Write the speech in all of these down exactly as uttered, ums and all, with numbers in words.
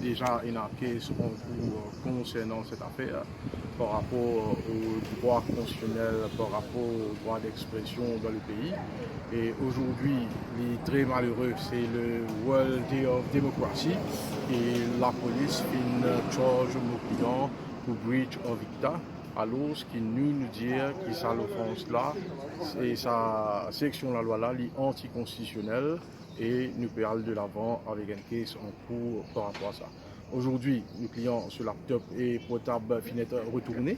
Déjà, il y a une case en cours concernant cette affaire par rapport au droit constitutionnel, par rapport au droit d'expression dans le pays. Et aujourd'hui, li tre malerez, se le World Day of Democracy e lapolis finn charge mo klian pou breach of dicta, alors ki nou, nou dir ki sa lofans la e sa seksion lalwa la, li antikonstitisionel e nou pe al delavan avek enn case an kour par rapor a sa. Aujourd'hui, nou klian, so laptop e portab finn et retourne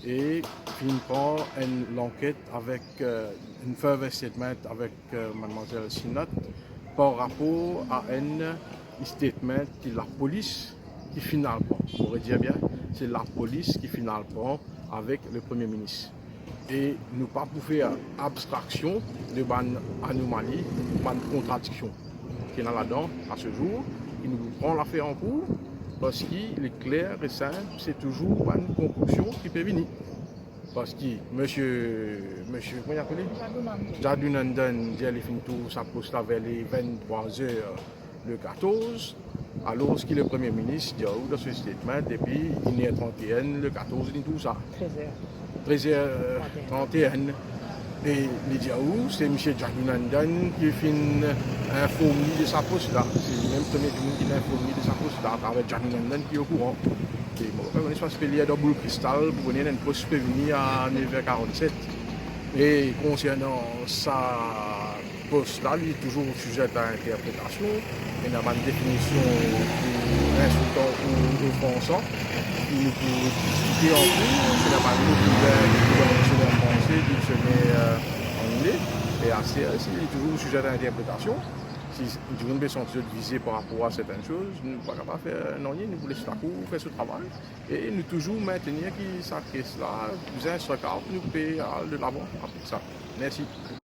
e finn pran enn lanket avek, euh, enn further statement avek, euh, Mademoiselle Sinat par rapor a enn statement ki lapolis ki finn al pran. Mo redir bien, se lapolis ki finn al pran avek le Premie Minis. E nou pa pou fer abstraksion de bann anomali, bann kontradiksion ki ena ladan a se zour, e nou pou pran lafer an kour, parski li kler e sinp, se touzour bann konkoksion ki pe vini. Parski misie, misie, kouma li apele? Jadunandan. Jadunandan dir li finn trouv sa pos la ver le venntrwa zer le katorz, alors ki le Premie Minis dir ou dan so statement depi inn er trant-e-enn le katorz li trouv sa. Trez er. Trez er trant-e-enn. E li dir ou, se misie Jadunandan ki finn inform li de sa pos la. Se limem premie dimoun ki finn inform li de sa pos la, atraver Jadunandan ki okouran. E mo pa kone si pa se pe lir dan boul kristal pou kone enn pos pe vini a nev er karannset. E konsernan sa pos la, li touzour size a interpretasion. Ena bann definision ki insiltan ou ofansan ki nou pou diskite an kour. Ena bann mo ki vinn, ki vinn an franse, ki vinn, euh, an angle. E aster, si li touzour size a interpretasion, si dimoun pe santi zot vize par rapor a sertenn soz, nou pa kapav fer nanye, nou pou les lakour fer so travay. E nou touzour mintenir ki sa case la bizin sort out, nou pe al delavan avek sa. Mersi.